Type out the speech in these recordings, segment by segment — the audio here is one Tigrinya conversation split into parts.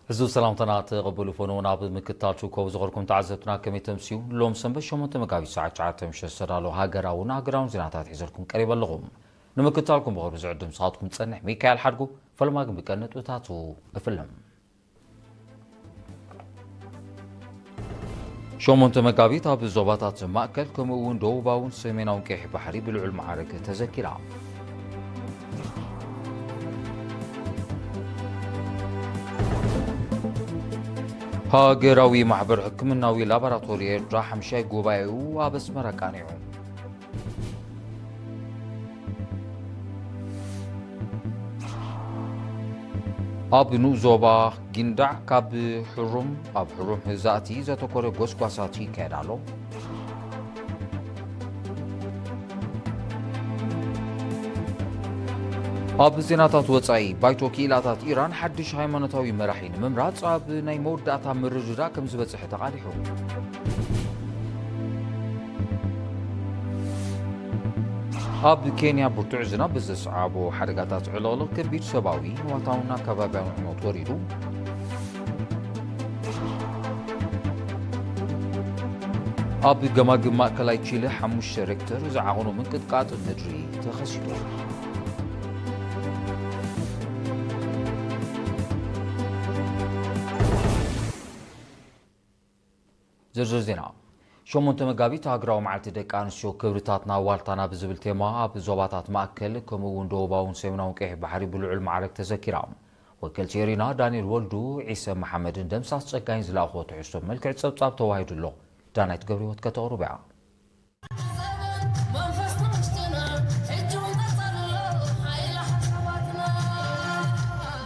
ሕዚ ሰላምታና ተቐበሉ። ፈኑ ናብ ምክታል ትርከቡ ዝኸርኩም ተዓዘብትና ከመይ ተምስዩ? ሎም ሰንበት ሸሞንተ መጋቢት ሰዓት ትሽዓተ ምሸት ዝተዳለወ ሃገራውን ሃገራውን ዜናታት ሒዘልኩም ቀሪበ ኣለኹም። ንምክታልኩም ብቕርቢ ዝዕድም ስኻትኩም ጸንሕ ሚካኤል ሓድጉ። ፈለማ ግን ብቀንጥብታቱ እፍልም። ሸሞንተ መጋቢት ኣብ ዞባታት ማእከል ከምኡ እውን ደቡባውን ሰሜናውን ቀይሕ ባሕሪ ብልዑል ማዕረግ ተዘኪራ። ሃገራዊ ማሕበር ሕክምናዊ ላቦራቶሪ ኤርትራ ሓምሻይ ጉባኤኡ ኣብ ኣስመራ ቃኒዑ። ኣብ ንኡስ ዞባ ጊንዳዕ ካብ ሕሩም ኣብ ሕሩም ህዛእቲ ዘተኮረ ጎስጓሳት ይካየድ ኣሎ። ኣብ ዜናታት ወጻኢ፣ ባይቶ ክኢላታት ኢራን ሓድሽ ሃይማኖታዊ መራሒ ንምምራጽ ኣብ ናይ መወዳእታ ምርድዳእ ከም ዝበጽሐ ተቓሊሑ። ኣብ ኬንያ ብርቱዕ ዝናብ ብዘስዓቦ ሓደጋታት ዕልቕልቕ ከቢድ ሰብኣዊ፣ ንዋታውን ኣከባብያውን ዕንወት ወሪዱ። ኣብ ገማግም ማእከላይ ቺለ ሓሙሽተ ሬክተር ዝዓቐኑ ምንቅጥቃጥ ምድሪ ተኸሲቱ። ዝርዝር ዜና። ሸሞንተ መጋቢት ሃገራዊ መዓልቲ ደቂ ኣንስትዮ ክብርታትና ዋልታና ብዝብል ቴማ ኣብ ዞባታት ማእከል ከምኡ እውን ደቡባውን ሰሜናውን ቀይሕ ባሕሪ ብልዑል ማዕረግ ተዘኪራ። ወከልቲ ኤሪና ዳንኤል ወልዱ፣ ዒሰ መሓመድን ደምሳስ ጸጋይን ዝለኣኽዎ ትሕዝቶ ብመልክዕ ጸብጻብ ተዋሂዱ ኣሎ። ዳናይት ገብረህይወት ከተቕርቦ እያ።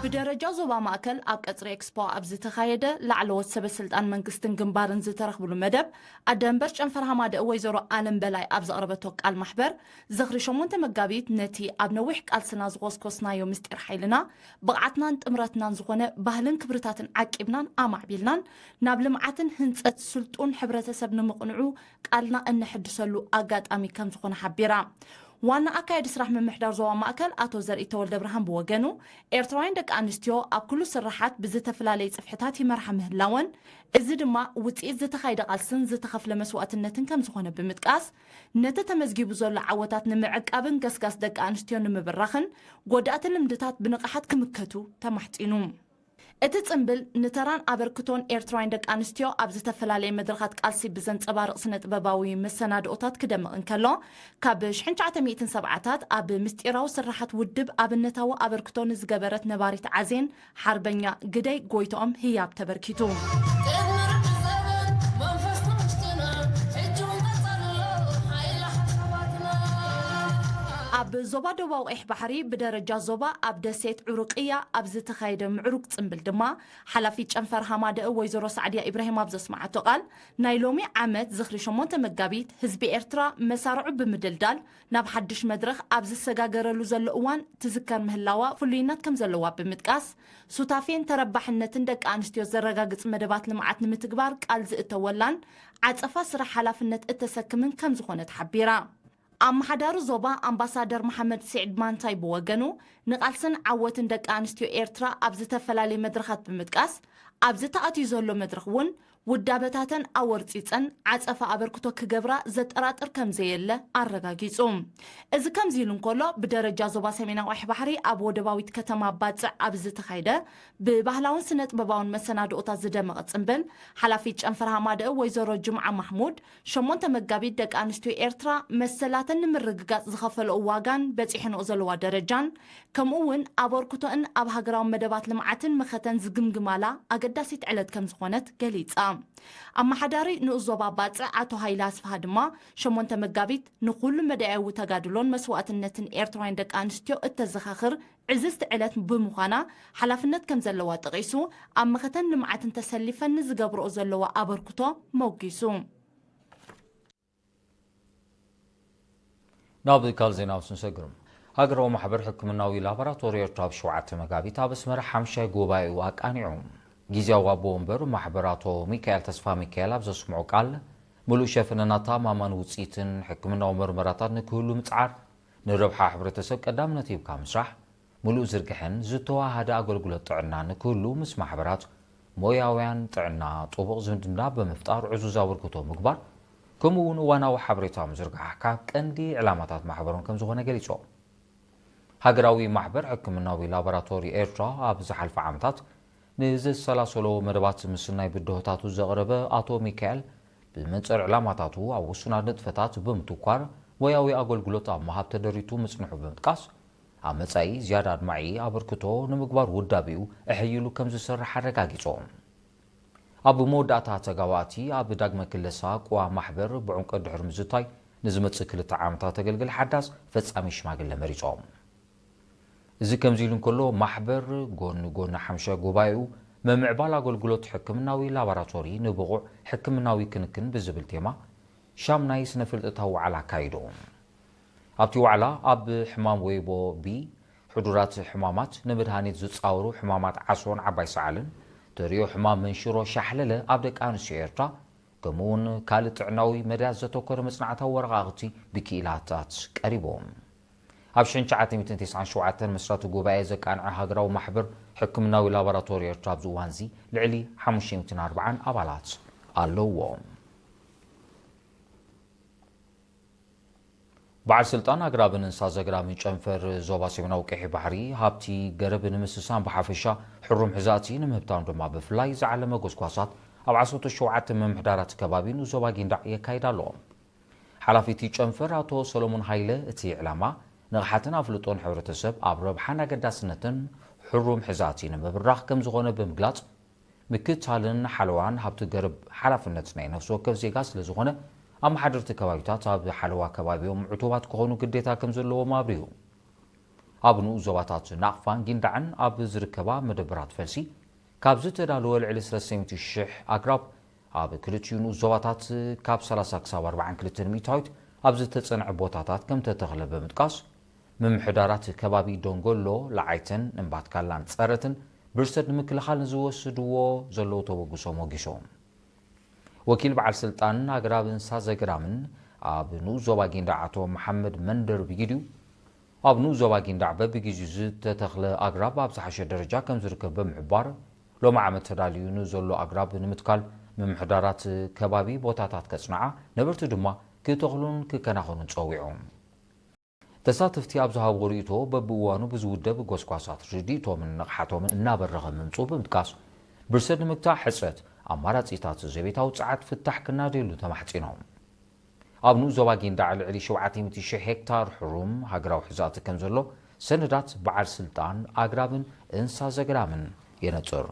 ብደረጃ ዞባ ማእከል ኣብ ቀጽሪ ኤክስፖ ኣብ ዝተኻየደ ላዕለዎት ሰበ ስልጣን መንግስትን ግንባርን ዝተረኽብሉ መደብ ኣደ መንበር ጨንፈር ሃማደእ ወይዘሮ ኣለም በላይ ኣብ ዘቕረበቶ ቃል ማሕበር ዝኽሪ ሸሞንተ መጋቢት ነቲ ኣብ ነዊሕ ቃልስና ዝኾስኮስናዮ ምስጢር ሓይልና ብቕዓትናን ጥምረትናን ዝኾነ ባህልን ክብርታትን ዓቂብናን ኣማዕቢልናን ናብ ልምዓትን ህንጸት ስልጡን ሕብረተሰብ ንምቕንዑ ቃልና እነሐድሰሉ ኣጋጣሚ ከም ዝኾነ ሓቢራ። ዋና ኣካያዲ ስራሕ ምምሕዳር ዞባ ማእከል ኣቶ ዘርኢ ተወልደ ብርሃን ብወገኑ፣ ኤርትራውያን ደቂ ኣንስትዮ ኣብ ኩሉ ስራሓት ብዝተፈላለየ ጽፍሕታት ይመርሓ ምህላወን፣ እዚ ድማ ውጽኢት ዝተኻየደ ቃልስን ዝተኸፍለ መስዋእትነትን ከም ዝኾነ ብምጥቃስ፣ ነቲ ተመዝጊቡ ዘሎ ዓወታት ንምዕቃብን ገስጋስ ደቂ ኣንስትዮ ንምብራኽን ጎዳእቲ ልምድታት ብንቕሓት ክምከቱ ተማሕጺኑ። እቲ ጽምብል ንተራን ኣበርክቶን ኤርትራውያን ደቂ ኣንስትዮ ኣብ ዝተፈላለየ መድረኻት ቃልሲ ብዘንጸባርቕ ስነ-ጥበባዊ መሰናድኦታት ክደምቕ እንከሎ፣ ካብ ሽሕን ትሽዓተ ሚእትን ሰብዓታት ኣብ ምስጢራዊ ስርሓት ውድብ ኣብነታዊ ኣበርክቶ ንዝገበረት ነባሪት ዓዜን ሓርበኛ ግደይ ጎይትኦም ህያብ ተበርኪቱ። ኣብ ዞባ ደቡባዊ ቀይሕ ባሕሪ ብደረጃ ዞባ ኣብ ደሴት ዑሩቅያ ኣብ ዝተኻየደ ምዕሩግ ጽምብል ድማ፣ ሓላፊት ጨንፈር ሃማደእ ወይዘሮ ሳዕድያ ኢብራሂም ኣብ ዘስመዓቶ ቃል፣ ናይ ሎሚ ዓመት ዝኽሪ ሸሞንተ መጋቢት ህዝቢ ኤርትራ መሳርዑ ብምድልዳል ናብ ሓድሽ መድረኽ ኣብ ዝሰጋገረሉ ዘሎ እዋን ትዝከር ምህላዋ ፍሉይነት ከም ዘለዋ ብምጥቃስ፣ ሱታፌን ተረባሕነትን ደቂ ኣንስትዮ ዘረጋግጽ መደባት ልምዓት ንምትግባር ቃል ዝእተወላን ዓጸፋ ስራሕ ሓላፍነት እተሰክምን ከም ዝኾነት ሓቢራ። ኣመሓዳሪ ዞባ ኣምባሳደር መሓመድ ስዒድ ማንታይ ብወገኑ፣ ንቓልስን ዓወትን ደቂ ኣንስትዮ ኤርትራ ኣብ ዝተፈላለየ መድረኻት ብምጥቃስ፣ ኣብዚ ተኣትዩ ዘሎ መድረኽ እውን ውዳበታተን ኣወርጺጸን ዓጸፋ ኣበርክቶ ክገብራ ዘጠራጥር ከም ዘየለ ኣረጋጊጹ። እዚ ከምዚ ኢሉ እንከሎ፣ ብደረጃ ዞባ ሰሜናዊ ቀይሕ ባሕሪ ኣብ ወደባዊት ከተማ ባጽዕ ኣብ ዝተኻየደ ብባህላውን ስነ-ጥበባውን መሰናድኦታት ዝደመቐ ጽምብል፣ ሓላፊት ጨንፈር ሃማደእ ወይዘሮ ጅምዓ ማሕሙድ፣ ሸሞንተ መጋቢት ደቂ ኣንስትዮ ኤርትራ መሰላተን ንምርግጋጽ ዝኸፈለኦ ዋጋን በጺሐንኦ ዘለዋ ደረጃን፣ ከምኡ እውን ኣበርክቶእን ኣብ ሃገራዊ መደባት ልምዓትን መኸተን ዝግምግማላ ኣገዳሲት ዕለት ከም ዝኾነት ገሊጻ። ኣመሓዳሪ ንኡስ ዞባ ባጽዕ ኣቶ ሃይለ ኣስፍሃ ድማ፣ ሸሞንተ መጋቢት ንኹሉ መዳያዊ ተጋድሎን መስዋእትነትን ኤርትራውያን ደቂ ኣንስትዮ እተዘኻኽር ዕዝዝቲ ዕለት ብምዃና፣ ሓላፍነት ከም ዘለዋ ጠቒሱ፣ ኣብ መኸተን ልምዓትን ተሰሊፈን ንዝገብርኦ ዘለዋ ኣበርክቶ መጒሱ። ናብ ካልእ ዜና ምስ ንሰግር፣ ሃገራዊ ማሕበር ሕክምናዊ ላቦራቶሪ ኤርትራ ኣብ ሸውዓተ መጋቢት ኣብ ኣስመራ ሓምሻይ ጉባኤኡ ኣቃኒዑ። ግዝያዊ ኣቦ ወንበር ማሕበር ኣቶ ሚካኤል ተስፋ ሚካኤል ኣብ ዘስምዖ ቃል፣ ምሉእ ሸፈነን ኣተኣማማኒ ውጽኢትን ሕክምናዊ መርመራታት ንክህሉ ምጽዓር፣ ንረብሓ ሕብረተሰብ ቀዳምነት ሂብካ ምስራሕ፣ ምሉእ ዝርግሐን ዝተዋሃደ ኣገልግሎት ጥዕና ንክህሉ ምስ ማሕበራት ሞያውያን ጥዕና ጥቡቕ ዝምድና ብምፍጣር ዕዙዝ ኣበርክቶ ምግባር፣ ከምኡ እውን እዋናዊ ሓበሬታ ምዝርጋሕ ካብ ቀንዲ ዕላማታት ማሕበሮም ከም ዝኾነ ገሊጾም። ሃገራዊ ማሕበር ሕክምናዊ ላቦራቶሪ ኤርትራ ኣብ ዝሓልፈ ዓመታት ንዘሰላሰሎ መደባት ምስናይ ብድሆታቱ ዘቕረበ ኣቶ ሚካኤል፣ ብመንጽር ዕላማታቱ ኣብ ውሱናት ንጥፈታት ብምትኳር ሞያዊ ኣገልግሎት ኣብ ምሃብ ተደሪቱ ምጽንሑ ብምጥቃስ፣ ኣብ መጻኢ ዝያዳ ኣድማዒ ኣበርክቶ ንምግባር ውዳቤኡ ኣሐይሉ ከም ዝሰርሕ ኣረጋጊጾም። ኣብ መወዳእታ ተጋባእቲ ኣብ ዳግመ ክለሳ ቅዋም ማሕበር ብዕምቆት ድሕሪ ምዝታይ ንዝመጽእ ክልተ ዓመታት ተገልግል ሓዳስ ፈጻሚ ሽማግለ መሪጾም። እዚ ከምዚ ኢሉ እንከሎ፣ ማሕበር ጎኒ ጎኒ ሓምሻ ጉባኤኡ ምምዕባል ኣገልግሎት ሕክምናዊ ላቦራቶሪ ንብቑዕ ሕክምናዊ ክንክን ብዝብል ቴማ ሻምናይ ስነ ፍልጠታዊ ዋዕላ ኣካይዱ። ኣብቲ ዋዕላ ኣብ ሕማም ወይቦ ቢ፣ ሕዱራት ሕማማት፣ ንመድሃኒት ዝጻወሩ ሕማማት ዓሶን ዓባይ ሰዓልን፣ ተርእዮ ሕማም መንሽሮ ሻሕለለ ኣብ ደቂ ኣንስትዮ ኤርትራ፣ ከምኡውን ካልእ ጥዕናዊ መዳያት ዘተኮረ መጽናዕታዊ ወረቓቕቲ ብክኢላታት ቀሪቦም። ኣብ ሽሕን ትሽዓተ ሚእትን ተስዓን ሸውዓተን መስራቲ ጉባኤ ዘቃንዐ ሃገራዊ ማሕበር ሕክምናዊ ላቦራቶሪ ኤርትራ ኣብዚ እዋንዚ ልዕሊ ሓሙሽተ ሚእትን ኣርባዓን ኣባላት ኣለዎ። በዓል ስልጣን ኣግራብን እንስሳ ዘግራብን ጨንፈር ዞባ ሰሜናዊ ቀይሕ ባሕሪ፣ ሃብቲ ገረብ ንምስሳን ብሓፈሻ፣ ሕሩም ሕዛእቲ ንምህብታም ድማ ብፍላይ ዝዓለመ ጎስጓሳት ኣብ ዓሰርተ ሸውዓተ ምምሕዳራት ከባቢ ንዞባ ጊንዳዕ የካይድ ኣሎ። ሓላፊ እቲ ጨንፈር ኣቶ ሰሎሞን ሃይለ፣ እቲ ዕላማ ንቕሓትን ኣፍልጦን ሕብረተሰብ ኣብ ረብሓን ኣገዳስነትን ሕሩም ሕዛእቲ ንምብራኽ ከም ዝኾነ ብምግላጽ፣ ምክትታልን ሓለዋን ሃብቲ ገረብ ሓላፍነት ናይ ነፍሲ ወከፍ ዜጋ ስለ ዝኾነ፣ ኣመሓደርቲ ከባቢታት ኣብ ሓለዋ ከባቢኦም ዕቱባት ክኾኑ ግዴታ ከም ዘለዎም ኣብሪሁ። ኣብ ንኡስ ዞባታት ናቕፋን ጊንዳዕን ኣብ ዝርከባ መደበራት ፈልሲ ካብ ዝተዳለወ ልዕሊ ሰለስተ ሚእቲ ሽሕ ኣግራብ ኣብ ክልቲኡ ንኡስ ዞባታት ካብ ሰላሳ ክሳብ ኣርባዓን ክልተን ሚእታዊት ኣብ ዝተጸንዐ ቦታታት ከም ተተኽለ ብምጥቃስ፣ ምምሕዳራት ከባቢ ደንጎሎ፣ ለዓይተን፣ እምባትካላን ጸረትን ብርሰት ንምክልኻል ንዝወስድዎ ዘለዉ ተበግሶ ሞጊሶም። ወኪል በዓል ስልጣን ኣግራብ እንስሳ ዘግራምን ኣብ ንኡስ ዞባ ጊንዳዕ ኣቶ መሓመድ መንደር ብጊዲኡ፣ ኣብ ንኡስ ዞባ ጊንዳዕ በብጊዜኡ ዝተተኽለ ኣግራብ ኣብ ዝሓሸ ደረጃ ከም ዝርከብ ብምሕባር፣ ሎሚ ዓመት ተዳልዩ ንዘሎ ኣግራብ ንምትካል ምምሕዳራት ከባቢ ቦታታት ከጽንዓ፣ ነበርቲ ድማ ክተኽሉን ክከናኸኑን ጸዊዑ። ተሳተፍቲ ኣብ ዝሃብዎ ርእይቶ፣ በብእዋኑ ብዝውደብ ጎስጓሳት ርድኢቶምን ንቕሓቶምን እናበረኸ ምምጽኡ ብምጥቃስ፣ ብርሰት ንምግታእ ሕጽረት ኣማራጺታት ዘቤታዊ ጸዓት ፍታሕ ክናደየሉ ተማሕጺኖም። ኣብ ንኡስ ዞባ ጊንዳዕ ልዕሊ ሸውዓተ ሚእቲ ሽሕ ሄክታር ሕሩም ሃገራዊ ሕዛእቲ ከም ዘሎ ሰነዳት በዓል ስልጣን ኣግራብን እንስሳ ዘገዳምን የነጽር።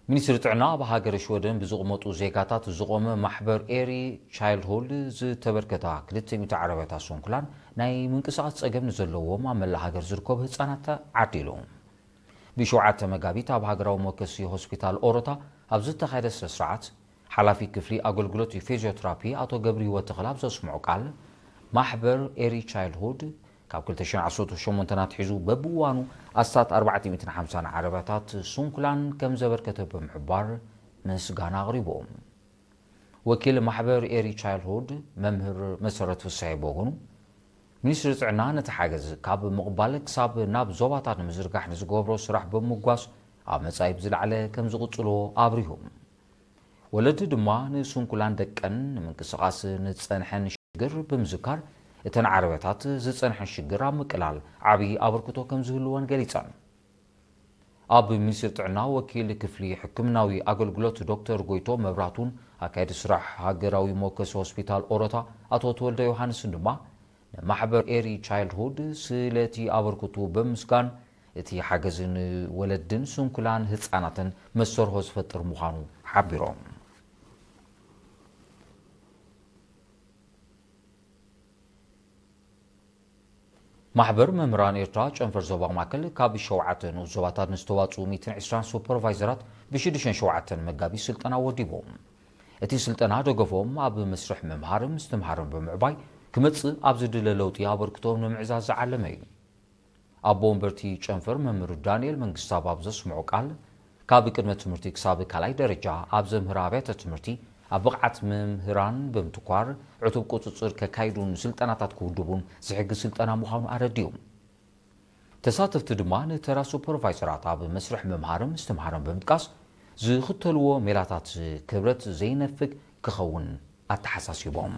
ሚኒስትሪ ጥዕና ኣብ ሃገረ ሽወደን ብዝቕመጡ ዜጋታት ዝቖመ ማሕበር ኤሪ ቻይልድሁድ ዝተበርከታ ክልተ ሚእቲ ዓረብያታት ሶንኩላን ናይ ምንቅስቓስ ጸገም ንዘለዎም ኣብ መላእ ሃገር ዝርከቡ ህጻናት ዓዲሉ። ብሸውዓተ መጋቢት ኣብ ሃገራዊ መወከሲ ሆስፒታል ኦሮታ ኣብ ዝተኻየደ ስነ ስርዓት፣ ሓላፊ ክፍሊ ኣገልግሎት ፊዚዮትራፒ ኣቶ ገብረ ህይወት ተኽለ ኣብ ዘስምዖ ቃል፣ ማሕበር ኤሪ ቻይልድሁድ ካብ ክልተ ሽሕን ዓሰርተ ሸሞንተን ኣትሒዙ በብእዋኑ ኣስታት ኣርባዕተ ሚእትን ሓምሳን ዓረብያታት ሱንኩላን ከም ዘበርከተ ብምሕባር ምስጋና ኣቕሪቡ። ወኪል ማሕበር ኤሪ ቻይልድሁድ መምህር መሰረት ፍስሐ ብወገኑ፣ ሚኒስትሪ ጥዕና ነቲ ሓገዝ ካብ ምቕባል ክሳብ ናብ ዞባታት ንምዝርጋሕ ንዝገብሮ ስራሕ ብምጓስ ኣብ መጻኢ ብዝለዓለ ከም ዝቕጽሎ ኣብሪሁ። ወለዲ ድማ ንስንኩላን ደቀን ንምንቅስቓስ ንዝጸንሐን ሽግር ብምዝካር፣ እተን ዓረብያታት ዝጸንሐን ሽግር ኣብ ምቅላል ዓቢ ኣበርክቶ ከም ዝህልወን ገሊጸን። ኣብ ሚኒስትሪ ጥዕና ወኪል ክፍሊ ሕክምናዊ ኣገልግሎት ዶክተር ጎይቶ መብራቱን ኣካየዲ ስራሕ ሃገራዊ መወከሲ ሆስፒታል ኦሮታ ኣቶ ተወልደ ዮሃንስን ድማ ንማሕበር ኤሪ ቻይልድሁድ ስለቲ ኣበርክቱ ብምስጋን፣ እቲ ሓገዝ ንወለድን ስንኩላን ህጻናትን መሰርሆ ዝፈጥር ምዃኑ ሓቢሮም። ማሕበር መምህራን ኤርትራ ጨንፈር ዞባ ማእከል ካብ ሸውዓተ ንኡስ ዞባታት ንዝተዋጽኡ ሚእትን ዕስራን ሱፐርቫይዘራት ብሽዱሽተን ሸውዓተን መጋቢት ስልጠና ወዲቦም። እቲ ስልጠና ደገፎም ኣብ መስርሕ ምምሃርን ምስትምሃርን ብምዕባይ ክመጽእ ኣብ ዝድለ ለውጢ ኣበርክቶም ንምዕዛዝ ዝዓለመ እዩ። ኣቦ ወንበርቲ ጨንፈር መምህር ዳንኤል መንግስተኣብ ኣብ ዘስምዖ ቃል፣ ካብ ቅድመ ትምህርቲ ክሳብ ካልኣይ ደረጃ ኣብ ዘምህራ ኣብያተ ትምህርቲ ኣብ ብቕዓት መምህራን ብምትኳር ዕቱብ ቁጽጽር ከካይዱን ስልጠናታት ክውድቡን ዝሕግዝ ስልጠና ምዃኑ ኣረዲኡ። ተሳተፍቲ ድማ ንተራ ሱፐርቫይዘራት ኣብ መስርሕ ምምሃርን ምስትምሃርን ብምጥቃስ ዝኽተልዎ ሜላታት ክብረት ዘይነፍግ ክኸውን ኣተሓሳሲቦም።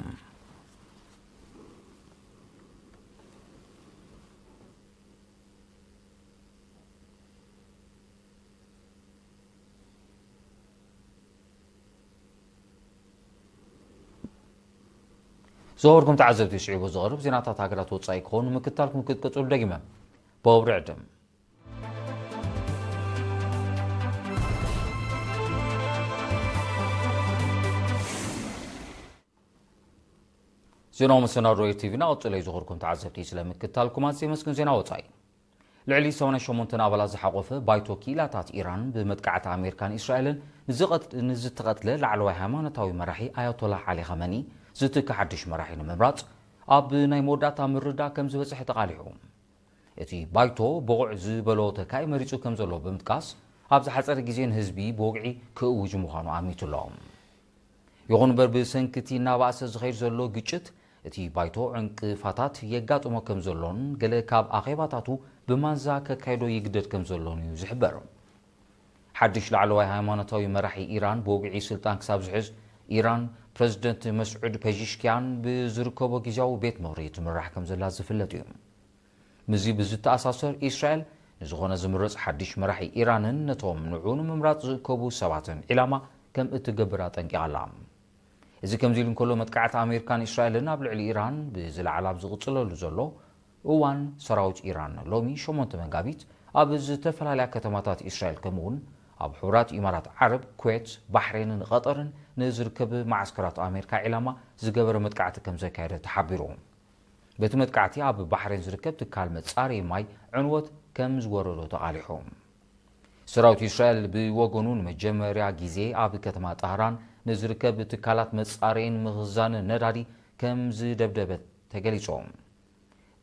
ዝኸበርኩም ተዓዘብቲ፣ ስዒቡ ዝቐርብ ዜናታት ሃገራት ወጻኢ ክኸውን ምክታልኩም ክትቀጽሉ ደጊመ ብወብሪ ዕድም። ዜናዊ መሰናዶ ኤር ቲቪ እናቐጸለ እዩ። ዝኸበርኩም ተዓዘብቲ፣ ስለ ምክታልኩም ኣዝየ የመስግን። ዜና ወጻኢ። ልዕሊ ሰማንያ ሸሞንተ ኣባላት ዝሓቖፈ ባይቶ ክኢላታት ኢራን ብመጥቃዕቲ ኣሜሪካን እስራኤልን ንዝቐት-፣ ንዝተቐትለ ላዕለዋይ ሃይማኖታዊ መራሒ ኣያቶላህ ዓሊ ኻመኒ ዝትካ ሓድሽ መራሒ ንምምራጽ ኣብ ናይ መወዳእታ ምርዳእ ከም ዝበጽሐ ተቓሊሑ። እቲ ባይቶ ብቑዕ ዝበሎ ተካኢ መሪጹ ከም ዘሎ ብምጥቃስ፣ ኣብ ዝሓጸረ ግዜ ንህዝቢ ብወግዒ ክእውጅ ምዃኑ ኣሚቱ ኣሎ። ይኹን እምበር፣ ብሰንኪ እቲ እናባእሰ ዝኸይድ ዘሎ ግጭት፣ እቲ ባይቶ ዕንቅፋታት የጋጥሞ ከም ዘሎን ገለ ካብ ኣኼባታቱ ብማንዛ ከካይዶ ይግደድ ከም ዘሎን እዩ ዝሕበር። ሓድሽ ላዕለዋይ ሃይማኖታዊ መራሒ ኢራን ብወግዒ ስልጣን ክሳብ ዝሕዝ፣ ኢራን ፕረዚደንት መስዑድ ፐዚሽኪያን ብዝርከቦ ግዝያዊ ቤት ምኽሪ ትምራሕ ከም ዘላ ዝፍለጥ እዩ። ምስዚ ብዝተኣሳሰር፣ ኢስራኤል ንዝኾነ ዝምረጽ ሓድሽ መራሒ ኢራንን ነቶም ንዕኡ ንምምራጽ ዝእከቡ ሰባትን ዒላማ ከም እትገብር ኣጠንቂቓ ኣላ። እዚ ከምዚ ኢሉ እንከሎ፣ መጥቃዕቲ ኣሜሪካን እስራኤልን ኣብ ልዕሊ ኢራን ብዝለዓል ኣብ ዝቕጽለሉ ዘሎ እዋን፣ ሰራዊት ኢራን ሎሚ ሸሞንተ መጋቢት ኣብ ዝተፈላለያ ከተማታት እስራኤል፣ ከምኡውን ኣብ ሕቡራት ኢማራት ዓረብ፣ ኩዌት፣ ባሕሬንን ቐጠርን ንዝርከብ መዓስከራት ኣሜሪካ ዒላማ ዝገበረ መጥቃዕቲ ከም ዘካየደ ተሓቢሩ። በቲ መጥቃዕቲ ኣብ ባሕሬን ዝርከብ ትካል መጻረዪ ማይ ዕንወት ከም ዝወረዶ ተቓሊሑ። ሰራዊት እስራኤል ብወገኑ ንመጀመርያ ግዜ ኣብ ከተማ ጣህራን ንዝርከብ ትካላት መጻረይን ምኽዛንን ነዳዲ ከም ዝደብደበ ተገሊጹ።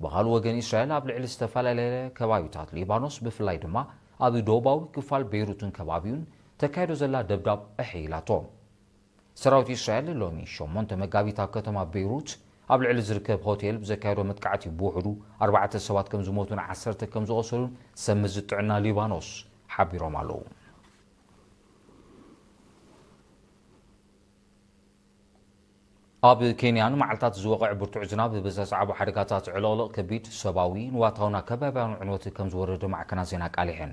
ብኻልእ ወገን፣ እስራኤል ኣብ ልዕሊ ዝተፈላለየ ከባቢታት ሊባኖስ፣ ብፍላይ ድማ ኣብ ደቡባዊ ክፋል ቤይሩትን ከባቢኡን ተካይዶ ዘላ ደብዳብ ኣሐይላቶ። ሰራዊት እስራኤል ሎሚ ሸሞንተ መጋቢት ኣብ ከተማ ቤይሩት ኣብ ልዕሊ ዝርከብ ሆቴል ብዘካየዶ መጥቃዕቲ ብውሕዱ ኣርባዕተ ሰባት ከም ዝሞቱን ዓሰርተ ከም ዝቖሰሉን ሰብ መዚ ጥዕና ሊባኖስ ሓቢሮም ኣለዉ። ኣብ ኬንያ ንመዓልታት ዝወቕዕ ብርቱዕ ዝናብ ብዘስዓቦ ሓደጋታት ዕልቕልቕ ከቢድ ሰብኣዊ፣ ንዋታውን ኣከባብያውን ዕንወት ከም ዝወረደ ማዕከናት ዜና ኣቃሊሐን።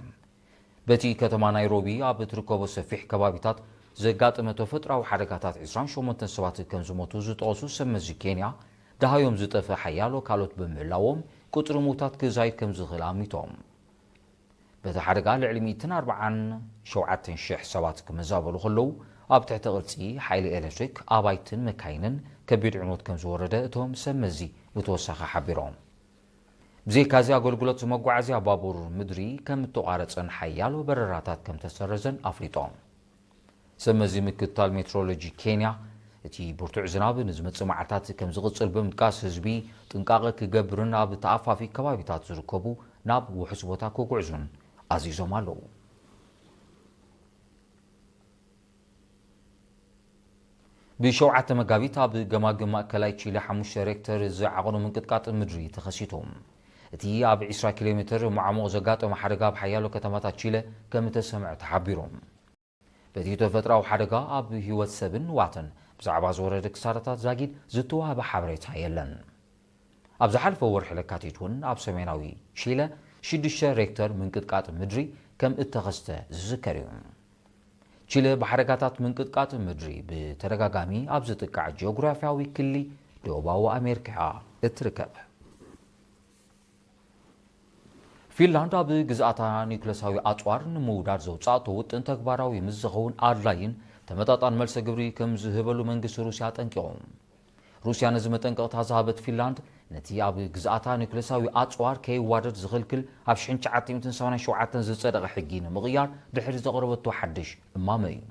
በቲ ከተማ ናይሮቢ ኣብ እትርከቦ ሰፊሕ ከባቢታት ዘጋጠመ ተፈጥሮኣዊ ሓደጋታት ዕስራን ሸሞንተን ሰባት ከም ዝሞቱ ዝጠቐሱ ሰብ መዚ ኬንያ፣ ደሃዮም ዝጠፍእ ሓያሎ ካልኦት ብምህላዎም፣ ቁጽሪ ምዉታት ክዛይድ ከም ዝኽእል ኣሚቶም። በቲ ሓደጋ ልዕሊ ሚእትን ኣርባዓን ሸውዓተን ሽሕ ሰባት ክመዛበሉ ከለዉ፣ ኣብ ትሕቲ ቅርጺ ሓይሊ ኤሌክትሪክ፣ ኣባይትን መካይንን ከቢድ ዕንወት ከም ዝወረደ እቶም ሰብ መዚ ብተወሳኺ ሓቢሮም። ብዘይካዚ፣ ኣገልግሎት መጓዓዝያ ባቡር ምድሪ ከም እተቋረጸን ሓያሎ በረራታት ከም ተሰረዘን ኣፍሊጦም። ሰብ መዚ ምክትታል ሜትሮሎጂ ኬንያ፣ እቲ ብርቱዕ ዝናብ ንዝመጽእ መዓልታት ከም ዝቕጽል ብምጥቃስ፣ ህዝቢ ጥንቃቐ ክገብርን ኣብ ተኣፋፊ ከባቢታት ዝርከቡ ናብ ውሑስ ቦታ ክጉዕዙን ኣዚዞም ኣለዉ። ብሸውዓተ መጋቢት ኣብ ገማግም ማእከላይ ቺለ ሓሙሽተ ሬክተር ዝዓቐኑ ምንቅጥቃጥ ምድሪ ተኸሲቱ። እቲ ኣብ ዕስራ ኪሎ ሜትር መዓሙቕ ዘጋጠመ ሓደጋ ኣብ ሓያሎ ከተማታት ቺለ ከም እተሰምዐ ተሓቢሩ። በቲ ተፈጥሮኣዊ ሓደጋ ኣብ ህይወት ሰብን ንዋትን ብዛዕባ ዝወረደ ክሳራታት ዛጊድ ዝተዋህበ ሓበሬታ የለን። ኣብ ዝሓለፈ ወርሒ ለካቲት እውን ኣብ ሰሜናዊ ቺለ ሽዱሽተ ሬክተር ምንቅጥቃጥ ምድሪ ከም እተኸስተ ዝዝከር እዩ። ቺለ ብሓደጋታት ምንቅጥቃጥ ምድሪ ብተደጋጋሚ ኣብ ዝጥቃዕ ጂኦግራፊያዊ ክሊ ደቡባዊ ኣሜሪካ እያ እትርከብ። ፊንላንድ ኣብ ግዝኣታ ኒውክለሳዊ ኣጽዋር ንምውዳድ ዘውጻእቶ ውጥን ተግባራዊ ምስ ዝኸውን ኣድላይን ተመጣጣን መልሰ ግብሪ ከም ዝህበሉ መንግስቲ ሩስያ ኣጠንቂቑ። ሩስያ ነዚ መጠንቀቕታ ዝሃበት ፊንላንድ፣ ነቲ ኣብ ግዝኣታ ኒውክለሳዊ ኣጽዋር ከይዋደድ ዝኽልክል ኣብ ሽሕን ትሽዓተ ሚእትን ሰማንያን ሸውዓተን ዝጸደቐ ሕጊ ንምቕያር ድሕሪ ዘቕረበቶ ሓድሽ እማመ እዩ።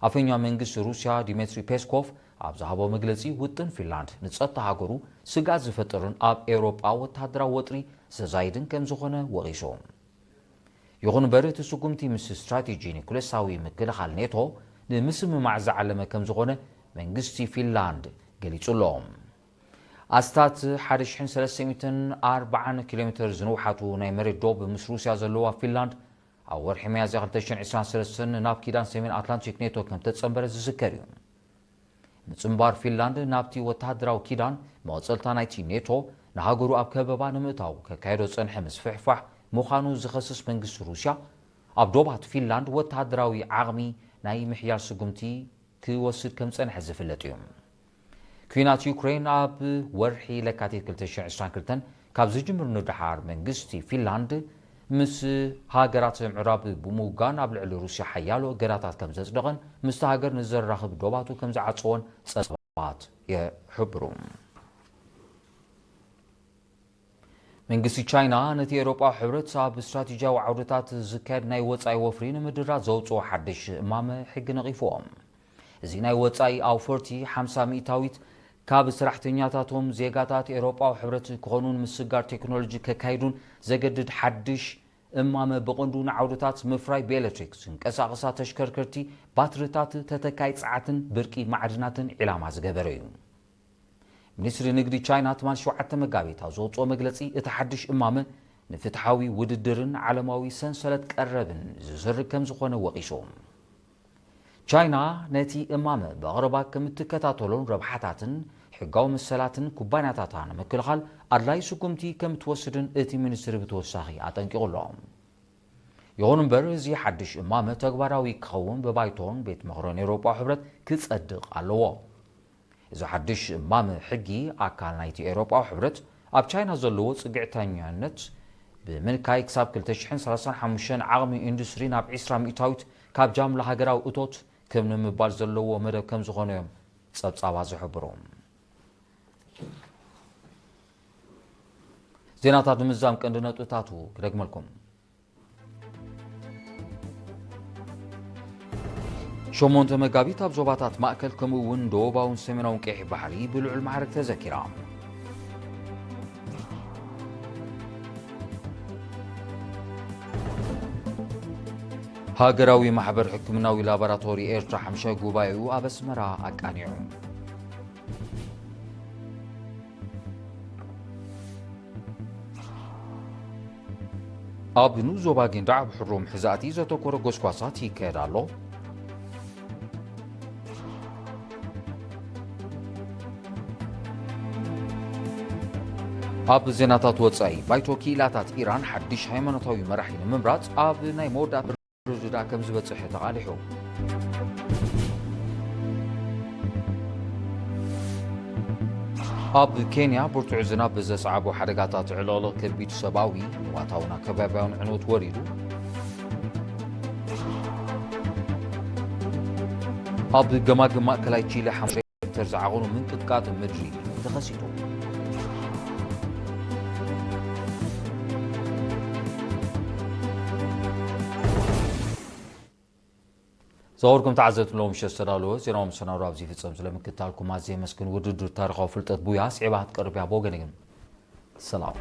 ኣፈኛ መንግስቲ ሩስያ ዲሜትሪ ፔስኮቭ ኣብ ዝሃቦ መግለጺ፣ ውጥን ፊንላንድ ንጸጥታ ሃገሩ ስግኣት ዝፈጥርን ኣብ ኤውሮጳ ወተሃደራዊ ወጥሪ ዘዛይድን ከም ዝኾነ ወቒሱ። ይኹን እምበር፣ እቲ ስጉምቲ ምስ ስትራቴጂ ኒኩለሳዊ ምክልኻል ኔቶ ንምስምማዕ ዝዓለመ ከም ዝኾነ መንግስቲ ፊንላንድ ገሊጹ ኣሎ። ኣስታት ሓደ ሽሕን ሰለስተ ሚእትን ኣርባዓን ኪሎ ሜትር ዝንውሓቱ ናይ መሬት ዶብ ምስ ሩስያ ዘለዋ ፊንላንድ፣ ኣብ ወርሒ ሚያዝያ ክልተ ሽሕን ዕስራን ሰለስተን ናብ ኪዳን ሰሜን ኣትላንቲክ ኔቶ ከም ተጸንበረ ዝዝከር እዩ። ምጽንባር ፊንላንድ ናብቲ ወተሃደራዊ ኪዳን፣ መቐጸልታ ናይቲ ኔቶ፣ ንሃገሩ ኣብ ከበባ ንምእታው ከካየዶ ጸንሐ ምስፍሕፋሕ ምዃኑ ዝኸስስ መንግስቲ ሩስያ፣ ኣብ ዶባት ፊንላንድ ወተሃደራዊ ዓቕሚ ናይ ምሕያል ስጉምቲ ክወስድ ከም ዝጸንሐ ዝፍለጥ እዩ። ኲናት ዩክሬን ኣብ ወርሒ ለካቲት ክልተ ሽሕን ዕስራን ክልተን ካብ ዝጅምር ንደሓር፣ መንግስቲ ፊንላንድ ምስ ሃገራት ምዕራብ ብምውጋን ኣብ ልዕሊ ሩስያ ሓያሎ እገዳታት ከም ዘጽደቐን ምስቲ ሃገር ንዘራኽብ ዶባቱ ከም ዝዓጸዎን ጸብጻባት ይሕብሩ። መንግስቲ ቻይና ነቲ ኤውሮጳዊ ሕብረት ኣብ ስትራቴጂያዊ ዓውድታት ዝካየድ ናይ ወጻኢ ወፍሪ ንምድራት ዘውጽኦ ሓድሽ እማመ ሕጊ ነቒፍዎ። እዚ ናይ ወጻኢ ኣውፈርቲ ሓምሳ ሚእታዊት ካብ ሰራሕተኛታቶም ዜጋታት ኤውሮጳዊ ሕብረት ክኾኑን ምስጋር ቴክኖሎጂ ከካይዱን ዘገድድ ሓድሽ እማመ ብቐንዱ ንዓውድታት ምፍራይ ብኤሌክትሪክ ዝንቀሳቐሳ ተሽከርከርቲ፣ ባትሪታት፣ ተተካይ ጸዓትን ብርቂ ማዕድናትን ዒላማ ዝገበረ እዩ። ሚኒስትሪ ንግዲ ቻይና ትማሊ ሸውዓተ መጋቢት ኣብ ዘውፅኦ መግለፂ፣ እቲ ሓድሽ እማመ ንፍትሓዊ ውድድርን ዓለማዊ ሰንሰለት ቀረብን ዝዝርግ ከም ዝኾነ ወቒሱ። ቻይና ነቲ እማመ ብቐረባ ከም እትከታተሎን ረብሓታትን ሕጋዊ መሰላትን ኩባንያታታ ንምክልኻል ኣድላዪ ስጉምቲ ከም እትወስድን እቲ ሚኒስትሪ ብተወሳኺ ኣጠንቂቑ ኣሎ። ይኹን እምበር፣ እዚ ሓድሽ እማመ ተግባራዊ ክኸውን ብባይቶን ቤት ምኽርን ኤውሮጳዊ ሕብረት ክጸድቕ ኣለዎ። እዚ ሓድሽ እማመ ሕጊ፣ ኣካል ናይቲ ኤውሮጳዊ ሕብረት ኣብ ቻይና ዘለዎ ጽግዕተኛነት ብምንካይ፣ ክሳብ ክልተ ሽሕን ሰላሳን ሓሙሽተን ዓቕሚ ኢንዱስትሪ ናብ ዕስራ ሚእታዊት ካብ ጃምላ ሃገራዊ እቶት ክብ ንምባል ዘለዎ መደብ ከም ዝኾነ እዮም ጸብጻባት ዝሕብሩ። ዜናታት ንምዝዛም ቀንዲ ነጥብታቱ ክደግመልኩም። ሸሞንተ መጋቢት ኣብ ዞባታት ማእከል ከምኡ እውን ደቡባውን ሰሜናውን ቀይሕ ባሕሪ ብልዑል ማዕረግ ተዘኪራ። ሃገራዊ ማሕበር ሕክምናዊ ላቦራቶሪ ኤርትራ ሓምሻይ ጉባኤኡ ኣብ ኣስመራ ኣቃኒዑ። ኣብ ንኡስ ዞባ ጊንዳዕ ኣብ ሕሩም ሕዛእቲ ዘተኮረ ጎስጓሳት ይካየድ ኣሎ። ኣብ ዜናታት ወጻኢ፣ ባይቶ ክኢላታት ኢራን ሓድሽ ሃይማኖታዊ መራሒ ንምምራጽ ኣብ ናይ መወዳእታ ምርድዳእ ከም ዝበጽሕ ተቓሊሑ። ኣብ ኬንያ ብርቱዕ ዝናብ ብዘስዓቦ ሓደጋታት ዕልቕልቕ ከቢድ ሰብኣዊ፣ ንዋታውን ኣከባቢያውን ዕንወት ወሪዱ። ኣብ ገማግም ማእከላይ ቺለ ሓሙሽተ ሬክተር ዝዓቐኑ ምንቅጥቃጥ ምድሪ ተኸሲቱ። ዝኸበርኩም ተዓዘብቲ፣ ሎም ምሸት ዝተዳለወ ዜናዊ መሰናዶ ኣብዚ ይፍጸም። ስለምክትታልኩም ኣዝየ የመስግን። ውድድር ታሪኻዊ ፍልጠት ቡያ ስዒባ ክትቀርብ እያ። ብወገነይ ግን ሰላም።